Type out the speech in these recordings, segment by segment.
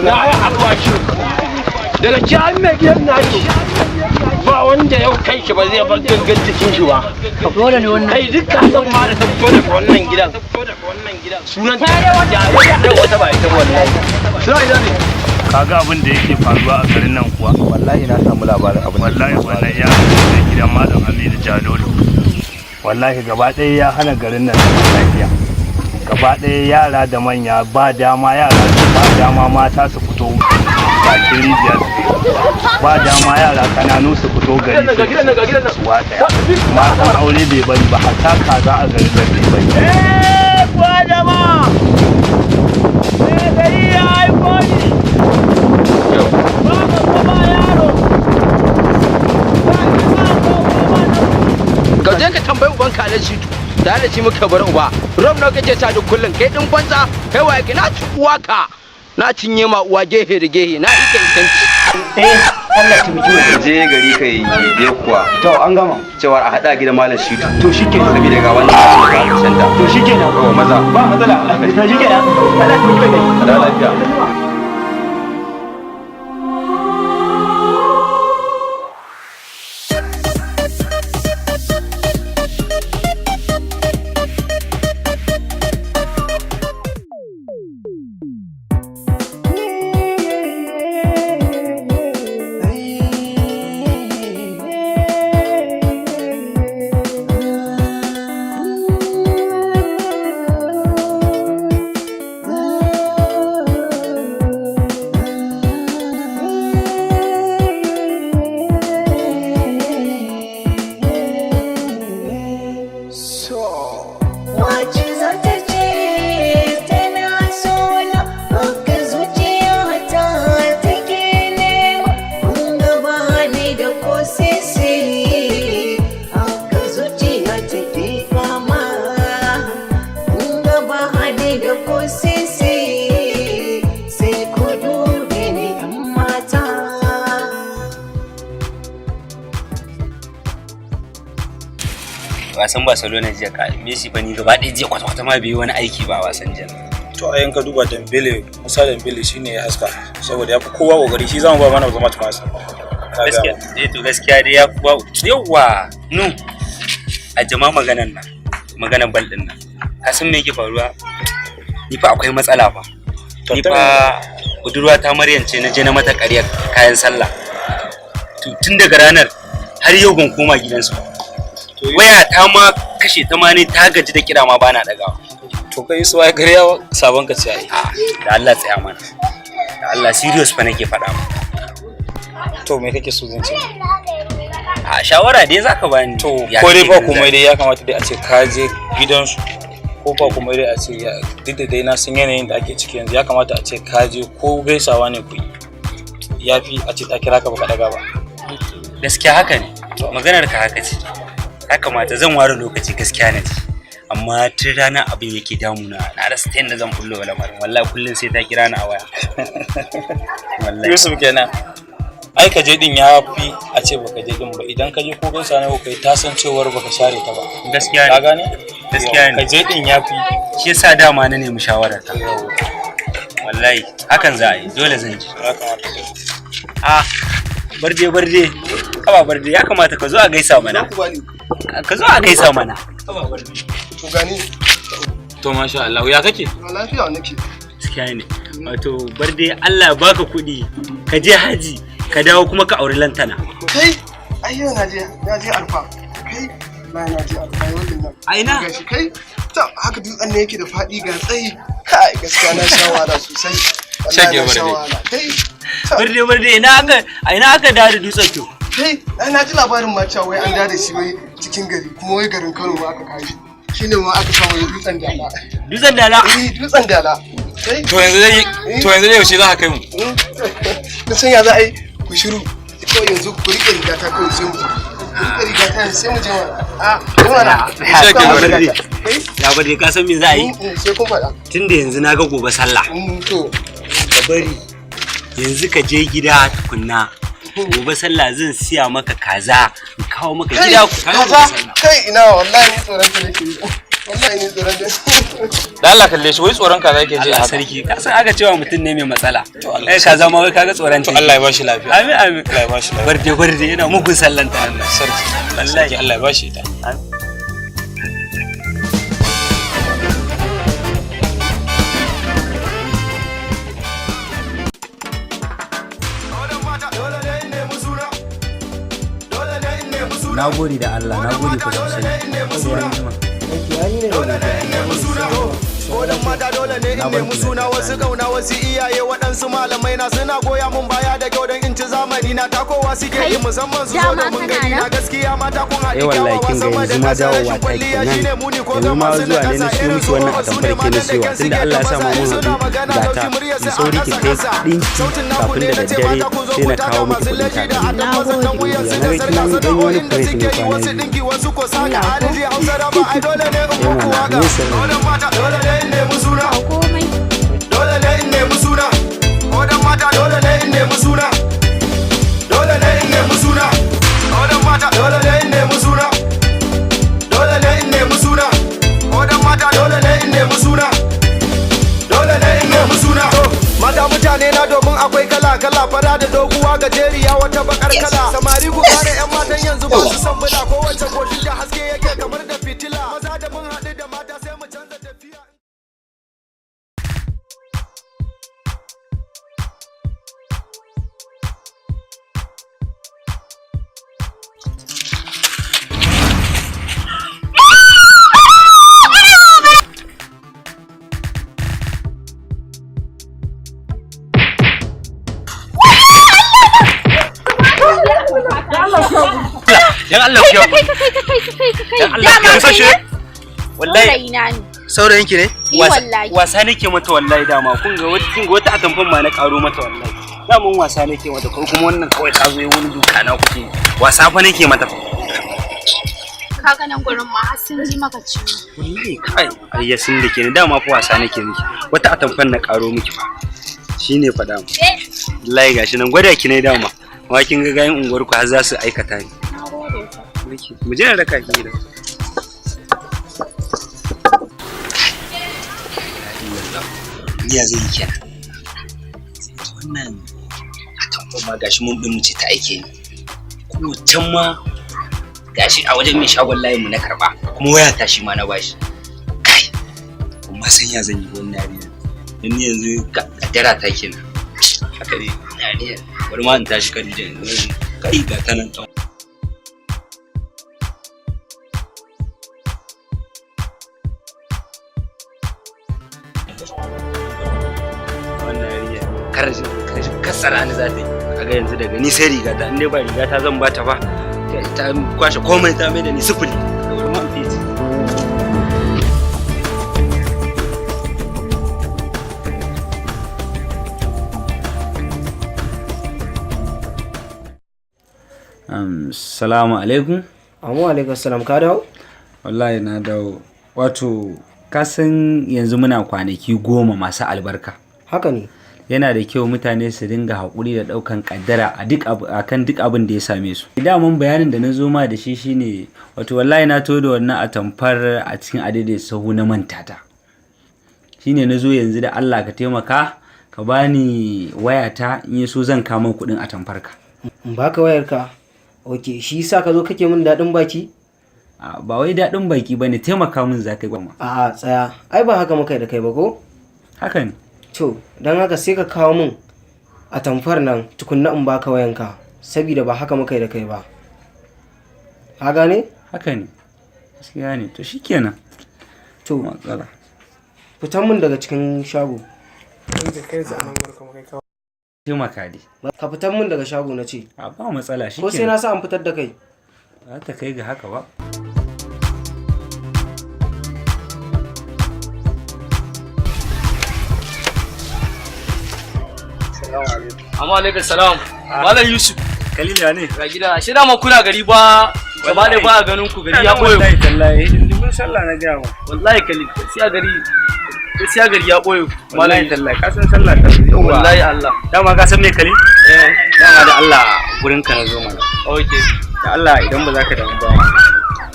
Na yi alwashi daga ci an mai gidan nashi, ba wanda yau kai shi ba zai bar gangan jikin shi ba. Dole ne wannan. Kai, duk ka san ma da ta fito daga wannan gidan, sunan ta ya da wata ba ita wallahi. Suna ina ne? Kaga abin da yake faruwa a garin nan kuwa? Wallahi na samu labarin abin. Wallahi wannan ya da gidan Malam Aminu Jalolo, wallahi gaba ɗaya ya hana garin nan zaman lafiya gaba ɗaya. Yara da manya ba dama, yara ba dama, mata su fito bakin rijiya su, ba dama yara kananu su fito gari su wataya. Matan aure bai bari ba, hatta kaza a garin nan bai bari. Eh kuwa jama'a, eh gari ya aiko ni, ba babba ba yaro, ka je ka tambayi uban ka na Shitu da da shi muka bar uba rom na kake sa duk kullun. Kai din banza, kai waye? Na ci uwa ka, na cinye ma uwa gehe da gehe, na ika ikanci. Eh, Allah taimaki mu. Je gari kai je kuwa. To, an gama. Cewar a hada gidan Malam Shitu. To shikenan. Saboda ga wannan ka sanda. To shikenan. To maza. Ba matsala. To shikenan, Allah taimaki mu. Da lafiya. Wace za ta ce tana sona, haka zuciya ta take nema, kun gaba ni da ko sisi, haka zuciya take fama, kun gaba ni da ko sisi, sai ku dube ni yan mata. Wasan Barcelona jiya, ka Messi fa ni gaba ɗaya jiya kwata-kwata ma bai yi wani aiki ba a wasan jiya. To, a yanka duba Dembele, Musa Dembele shine ya haska saboda ya fi kowa kokari, shi zamu ba mana zama match. Gaskiya eh, to gaskiya dai ya fi ba yawa nu a jama maganan nan, maganan bal din nan. Ka san me yake faruwa? Ni fa akwai matsala fa. Ni fa budurwa ta Maryam ce na je na mata ƙarya kayan sallah. To tun daga ranar har yau ban koma gidansu ba. Waya ta ma kashe ta ma, ne ta gaji da kira ma bana dagawa. To kai su ai gariya sabon ka ce ai. A da Allah tsaya mana. Da Allah, serious fa nake faɗa ma. To me kake so zan ce? A shawara dai zaka bani. To Ya ko dai kake ba ganin komai dai ya kamata dai a ce ka je gidansu, ko ba komai dai a ce ya duk da dai na san yanayin da ake ciki yanzu, ya kamata a ce ka je ko gaisawa ne ku yi, ya fi a ce ta kira ka baka daga ba. Gaskiya haka ne, maganar ka haka ce, ya kamata zan ware lokaci gaskiya na ji, amma tun rana abin yake damuna, na rasa ta yadda zan bullo wa lamarin. Wallahi kullum sai ta kira ni a waya, wallahi. Yusuf kenan, ai ka je din ya fi a ce baka je din ba. Idan ka je ko gaisa ne ko kai, ta san cewar baka share ta ba. Gaskiya ka ne. Gane? Gaskiya ne. Ka je din ya fi. Shi yasa dama na nemi shawarar ka. Wallahi hakan za a yi, dole zan ji. Ya kamata ka A barde, barde, kaba barde, ya kamata ka zo a gaisa mana, ka zo a gaisa mana. To gani. To masha Allah, ya kake? Lafiya nake. Gaskiya ne. Wato barde, Allah ya baka kuɗi ka je haji ka dawo kuma ka auri lantana. Kai, ai yau na je Alfa. Kai, na je Alfa yau din nan. A ina? Gashi kai, ta haka dutsen ne yake da faɗi ga tsayi. Kai, gaskiya na sha wahala sosai. Wallahi Shage na sha barde. wahala. Kai, ta, Barde, barde, ina aka, a ina aka dawo da dutsen to? Kai, ai na ji labarin ma cewa wai an da shi wai cikin gari, kuma wai garin Kano ma aka kawo shi. Shine ma aka samu dutsen Dala. Dutsen Dala? Eh, dutsen Dala. Kai, To yanzu dai yaushe za ka kai mu? Na san ya za a yi, ku shiru. Kawai yanzu ku riƙe riga ta kawai sai mu je. Ku riƙe riga ta yanzu sai mu je mana. A, yi mana. Shage barde. Kai, Ya barde, ka san me za a yi? Sai kun faɗa. Tunda yanzu na ga gobe sallah. To. Ka bari yanzu ka je gida tukunna. Gobe sallah zan siya maka kaza in kawo maka Kai, gida ku kawo gobe kaza, sallah. kai ina, wallahi ni tsoron ta nake yi. Wallahi ni tsoron da. Da Allah kalle shi, wai tsoron ka zake je Allah haka. sarki, ka san aka cewa mutum ne mai matsala. To Allah. Eh, ka zama wai kaga tsoron To Allah ya bashi lafiya. Amin amin. Allah ya bashi lafiya. Barde barde yana mugun sallanta Allah. Sarki. Wallahi. Sarki, Allah ya bashi ita. Na gode da Allah, na gode ku sosai. Sai an jima. Kodan mata dole ne in nemi suna, wasu kauna, wasu iyaye, waɗansu malamai na suna goya mun baya da kyau don in ci zamani na takowa suke yi musamman su zo Dama domin kana gani na nan? gaskiya mata kun haɗi Eh, wallahi kyawawa kin ga sama yanzu da ma ƙasa, dawowa rashin ta kwalliya kenan. shine muni ko Yanzu ga ma masu zuwa ne na nakasa siyo irin miki su wannan ba su ne atamfar ke na matan da siyowa. kyan Tunda suke Allah da ya sa maza mu in mun suna haɗu magana ga ta. laushi murya Ki sai a sauri ki ƙasa kai ƙasa ɗinki sautin naku kafin ne da na ce daddare mata ku zo sai ku na taka kawo miki masu kuɗin leshi da takalmi. atamfa sannan wuyan su Na da ga sarƙa kin dan wani sana'o'in da fresh suke ne yi kwana wasu biyu. ɗinki wasu ko saka adadi hausa raba ai dole ne in Eh muku mana, waka me sirri? dole mata dole ne in nemi suna Komai. dole ne in nemi suna Odan mata dole ne in nemi suna dole ne in nemi suna Odan mata dole ne in nemi suna dole ne in nemi suna Odan mata dole ne in nemi suna dole ne in nemi suna mata mutane na domin akwai kala kala, fara da doguwa, gajeriya, wata bakar kala. Samari ku gane yan matan yanzu ba su san bula, kowace goshin da haske yake kamar da fitila. Maza da mun haɗu da mata sai mu canza tafiya. Dan Allah ku Kai kai kai kai kai kai kai. Dan Allah Dama ku kai ne? Wallahi Saurayina ne. saurayin ki ne? Yi wallahi. Wasa nake mata wallahi dama. Kun ga wata, kin ga wata atamfan ma na karo mata wallahi. Daman wasa nake mata ko kuma wannan kawai ta zo wani duka na kuke. Wasa fa nake mata fa. Ka ga nan gurin ma har sun ji maka ciwo. Wallahi kai ai ya sun dake ni dama fa wasa nake miki. Wata atamfan na karo miki fa. Shine fa dama. Wallahi gashi nan gwada ki ne dama. Amma kin ga gayin unguwar ku har za su aikata ni. Na gode. Mu je na raka ki gida. Miya zai yi kenan. Wannan atamfan ma gashi mun ɗin mu ce ta aike ni. Kuma can ma gashi a wajen mai shagon layin mu na karɓa kuma waya ta shi ma na bashi. Kai amma san ya zan yi wannan yarinya. Dan ni yanzu kaddara ta kenan. Haka ne yarinya. Bari ma in tashi kan yanzu. Kai ga ta nan ta. Wannan yarinya kar kasara ni za ta yi. Kaga yanzu daga ni sai riga ta, in dai ba riga ta zan bata ba ta kwashe komai ta mai da ni sifili. Bari ma in fice. Salamu alaikum. Amma alaikum salam, ka dawo? Wallahi na dawo. Wato ka san yanzu muna kwanaki 10 masu albarka. Haka ne. Yana da kyau mutane su dinga haƙuri da ɗaukan ƙaddara a duk abu akan duk abin da ya same su. Daman bayanin da na zo ma da shi shine wato wallahi na to da wannan atamfar a cikin adaidaita sahu na manta ta. Shine na zo yanzu da Allah ka taimaka ka bani wayata, in ya so zan kama kuɗin atamfar ka. In baka wayarka. Ok, shi yasa ka zo kake min daɗin baki? A, ba wai daɗin baki bane, taimaka min za ka yi. A'a tsaya, ai ba haka muka yi da kai ba ko? Haka ne. To, don haka sai ka kawo min atamfar nan tukunna in baka wayanka, saboda ba haka muka yi da kai ba. Ka gane? Haka ne. Gaskiya ne. To shikenan. To, matsala. Fitan min daga cikin shago. Taimaka dai. Ka fitan min daga shago na ce. A ba matsala shikenan. Ko sai na sa an fitar da kai. Za ta kai ga haka ba. Amma alaikum salam. Malam Yusuf. Kalila ne. Ga gida, ashe dama kuna gari ba gaba da ba a ganin ku, gari ya boye. Wallahi tallahi hidindimin sallah na gaya ma. Wallahi Khalil, gaskiya gari gaskiya gari ya boye. Wallahi tallahi ka san sallah ta zo. Yauwa. Wallahi Allah. Dama ka san me Khalil? Eh. Dama da Allah gurin ka na zo mana. Okay. Da Allah idan ba za ka damu ba.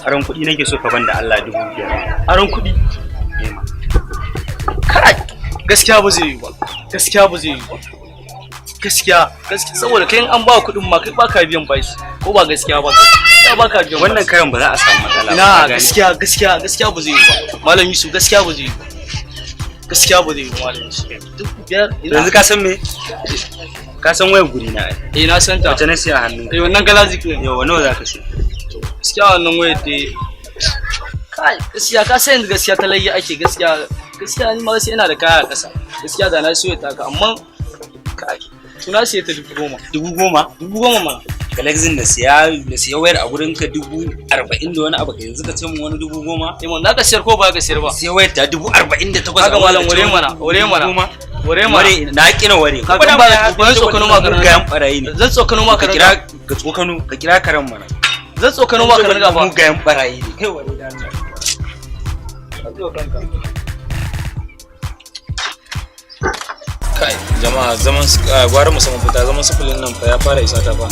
Aron kuɗi nake so ka ban da Allah 5,000. Aron kuɗi? Kai, gaskiya ba zai yi ba. Gaskiya ba zai yi ba. Gaskiya, gaskiya saboda kai in an ba kuɗin ma kai baka biyan bashi ko ba gaskiya ba. Gaskiya baka biyan bashi. Wannan karan ba za a samu matsala ba. Ina Ka gane? gaskiya gaskiya gaskiya ba zai yi ba. Malam Yusuf gaskiya ba zai yi ba. Gaskiya ba zai yi ba Malam Yusuf. 5,000 ina. Yanzu ka san me? Ka san wayar guri na ai. Eh na san ta. Wace na siya a hannu? Eh wannan Galaxy ne. Yawa nawa za ka siya? Gaskiya wannan wayar dai kai gaskiya ka san yanzu gaskiya ta layya ake gaskiya gaskiya ni ma gaskiya ina da kaya a ƙasa gaskiya da na siyo ta ka amma kai to na siya ta 10,000. 10,000? 10,000 mana. Galaxy da siya da siya wayar a gurin ka 40,000 da wani abu ka yanzu ka ce mun wani 10,000? Eh mun ka siyar ko ba ka siyar ba? Siya wayar ta 48,000. Kaga malam wure mana wure mana wure mana. Ware na kina ware. Ka ga ba zan tsokano ma karan. Mugayen barayi ne. Zan tsokano ma Ka karan. kira ka tsokano ka kira karan mana. Zan tsokano ma karan gaba. Mugayen barayi ne. Kai ware da Allah. Kai jama'a zaman gwara musamman fita zaman sufulin nan fa ya fara isa ta fa.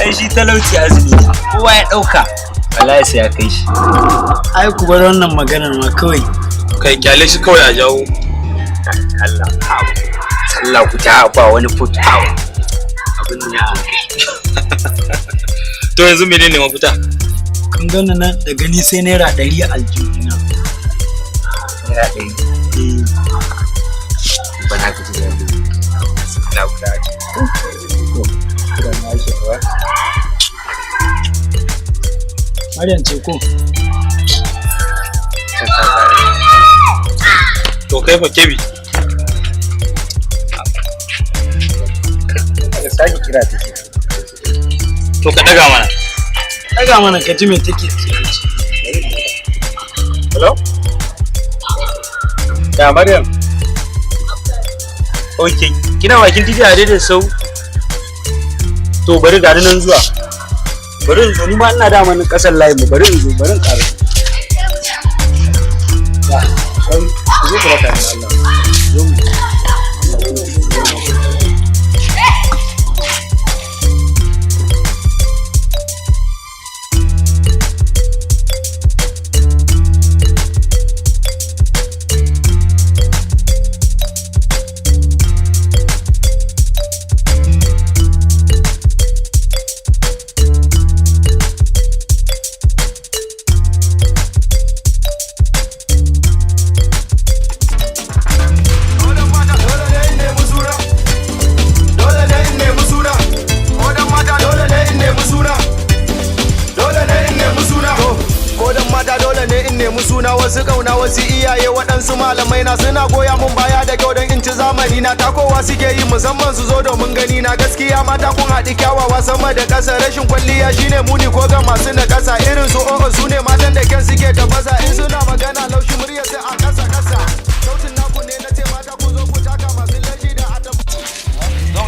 Ai shi talauci azumi ne. Kowa ya dauka. Wallahi sai ya kai shi. Ai ku bar wannan maganar ma kawai. Kai kyale shi kawai a jawo. Allah. Allah ku ta ba wani foot power. Abin ya. To yanzu menene mafita? Kun gani nan da gani sai ₦100 a aljihuna. ₦100. Ba na gaji da yanzu. Na guda ce. Maryam ce ko? To kai fa kebi. Ka sake kira take. To ka daga mana. Daga mana ka ji me take ce. Hello? Ya Maryam. Okay, kina bakin titi a daidai sau. To bari ga ni nan zuwa. Bari in zo ni ma ina da manin kasar layin mu bari in zo bari in ƙara. Ya, ku zo ku raka ni Allah. Zo mu. Dole ne in nemi suna. Ko dan mata dole ne in nemi suna. Dole ne in nemi suna. Ko dan mata dole ne in nemi suna wasu kauna wasu iyaye waɗansu malamai na suna goya mun baya da kyau don in ci zamani na takowa suke yi musamman su zo domin gani na gaskiya mata kun haɗi kyawawa sama da ƙasa rashin kwalliya shine muni ko ga masu na ƙasa irin su o'o su ne matan da kyan suke tafasa in suna magana laushi murya sai a ƙasa ƙasa sautin naku ne na ce mata ku zo ku taka masu laushi da atam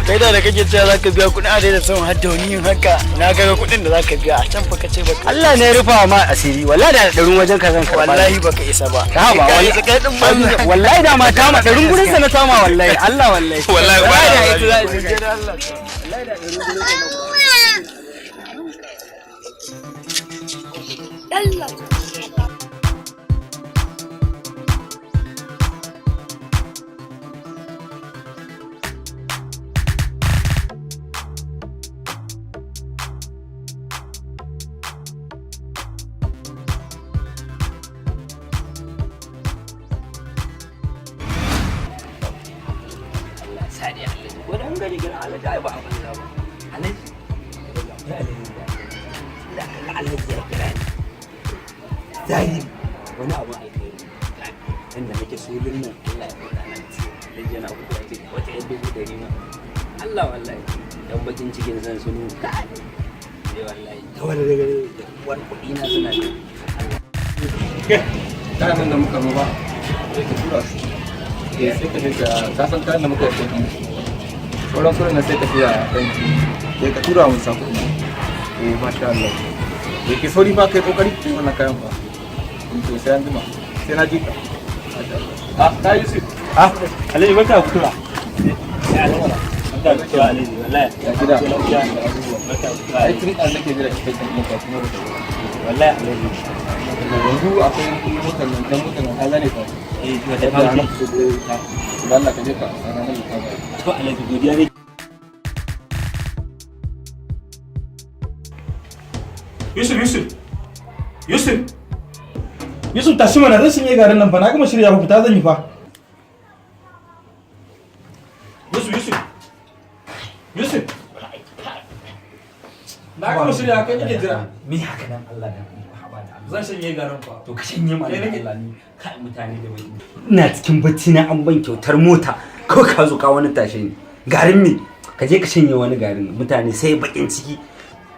Kai da kake cewa zaka biya kuɗin a daida son har da wani yin haka na ga kuɗin da zaka biya a can fa kace baka. Allah ne ya rufa ma asiri wallahi da ɗarin wajen ka zan karɓa. Wallahi baka isa ba. Ta ba Kai isa kai din banza. wallahi da ma tama ɗarin gurin sa na tama wallahi Allah wallahi. Wallahi ba da ita za a je. Allah. Sadi Alhaji ko dan gari gidan Alhaji ai ba a banza ba. Alhaji ya Alhaji da kaga Alhaji ya kira ni. Zahiri wani abu alkhairi. Inda nake sulun nan Allah ya faɗa nan ce Alhaji yana kuka ya ce wata yan 100,000 ma. Allah wallahi dan bakin cikin san sunu kai. Eh wallahi ta wani daga da wani kuɗi na suna da. Kayan da muka zo ba sai ka tura su. Eh sai ka je ka ka san kayan da muka yi kuɗi. Sauran kuɗin nan sai ka tura banki. Sai ka tura mun sako. Eh masha Allah. Eh ki sauri ba kai kokari ki wannan kayan fa. To sai an jima. Sai na ji ka. Masha Allah. Ah, na Yusuf. Ah, Alhaji barka da fitowa. Barka da zuwa Alhaji, wallahi. Ya gida. Lafiya. Barka da zuwa. Ai tun ɗan nake jira ki kai kan ka kuma ba. Wallahi Alhaji. Yanzu akwai motar nan dan motar nan ta ne ta. Eh, wata ta wuce. Da Allah ka je ka ranar da ta ba. To Alhaji godiya ne. Yusuf, Yusuf, Yusuf, Yusuf tashi mana zan shanye garin nan fa na gama shirya fa fita zan yi fa. Yusuf, Yusuf, Yusuf. Na gama shirya kai nake jira. Me haka dan Allah dan haba da Allah. Zan shanye garin fa. To ka shanye mana Kai nake- Allah ni kai mutane da wani. Ina cikin bacci na an ban kyautar mota ko ka zo ka wani tashe ni. Garin me? Ka je ka shanye wani garin mutane sai bakin ciki.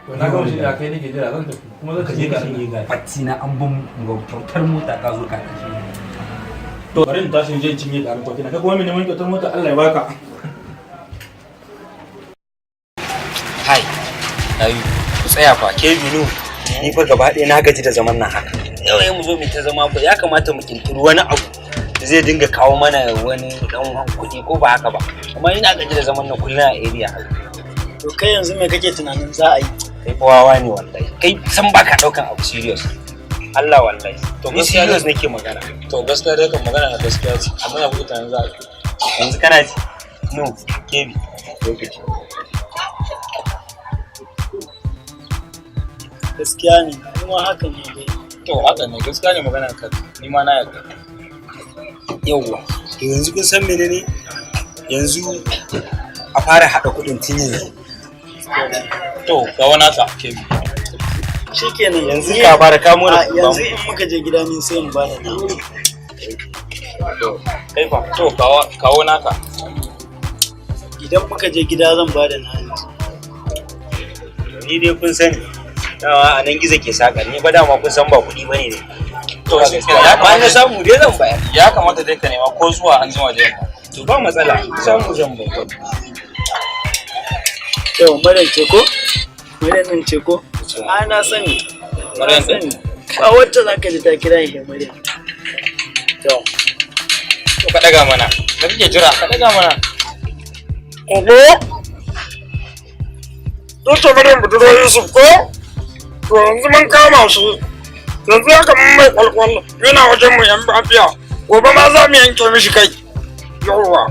To na gama shirya kai nake jira zan tafi kuma zan Ka je shanye ka garin. shanye garin. Bacci na an ban kyautar mota ka zo ka tashe ni. To bari in tashi in je in cinye garin kwaki na kai kuma mai neman kyautar mota Allah ya baka. Kai, ayu, ku tsaya fa, ke binu, ni fa gaba ɗaya na gaji da zaman nan haka. Yau ya mu zo mu ta zama ba, ya kamata mu kirkiri wani abu da zai dinga kawo mana wani ɗan kuɗi ko ba haka ba. Amma ina gaji da zaman nan kullum a area haka. To kai yanzu me kake tunanin za a yi? Kai fa wawa ne wallahi. Kai san baka ɗaukan abu serious. Allah wallahi. To Ni gaskiya serious nake magana. To gaskiya dai kan magana na gaskiya ce, amma ya kuke tunanin za a yi. Yanzu kana ji? No, kebi. Lokaci. Gaskiya ne, kuma haka ne dai. To haka ne, gaskiya ne magana ka, ni ma na yarda. Yawwa. To yanzu kun san menene? Yanzu a fara haɗa kuɗin tun yanzu. To ga wani haka kebi. Shikenan Yanzu ka fara kamo da A, yanzu in muka je gida ni sai in bada na. To kai fa, to kawo kawo naka. Idan muka je gida zan bada na yanzu. Ni dai kun sani. Dama a nan gizo ke saka ni ba dama kun san ba kuɗi bane ne. To gaskiya ya Ba na kamata samu dai zan bayar. ya kamata dai ka nema ko zuwa an jima da yamma. To ba matsala, samu zan bayar. Yau Maryam ce ko? Maryam din ce ko? A na sani. Na Maryam din? sani. Ba wacce za ka ji ta kira shi Maryam. To. To ka daga mana. Me kake jira? Ka daga mana. Ogo? Duk Maryam budurwar Yusuf ko? To yanzu mun kama shi. Yanzu haka mun mai kwalkwal yana wajen mu yan bafiya. Gobe ma za mu yanke mishi kai. Yawwa.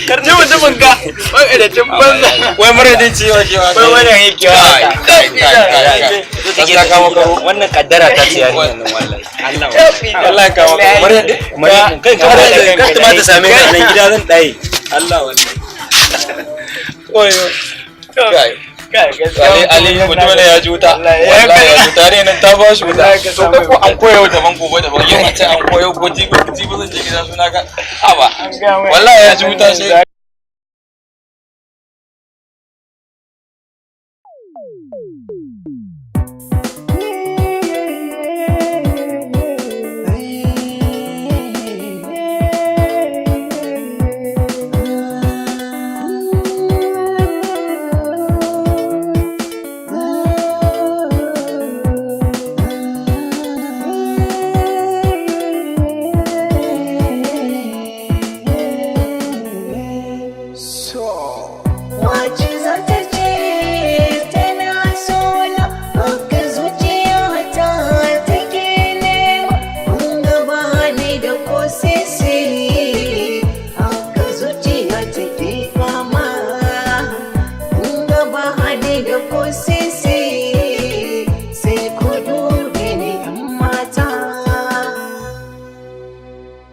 Karni mutumin ka, maƙaryacin banza. Wai Maryam din ce wa kewa. Wai Maryam yake wa. Kai kai kai. Gaskiya ka makaro. Wannan kaddara ta ce yarinyar nan wallahi. Allah Wallahi ka makaro. Maryam din? Maryam kai ka kar ta ma ta same ni a nan gida zan ɗaye. Allah wallahi. Oyo. Kai. Kai gaskiya. Ali Ali mutum ne ya ji wuta. Wallahi ya ji wuta ne nan ta ba shi wuta. To kai ko an koyo daban gobe daban yau a ce an koyo ko jibi jibi zan je gida suna ka. Haba. Wallahi ya ji wuta sai.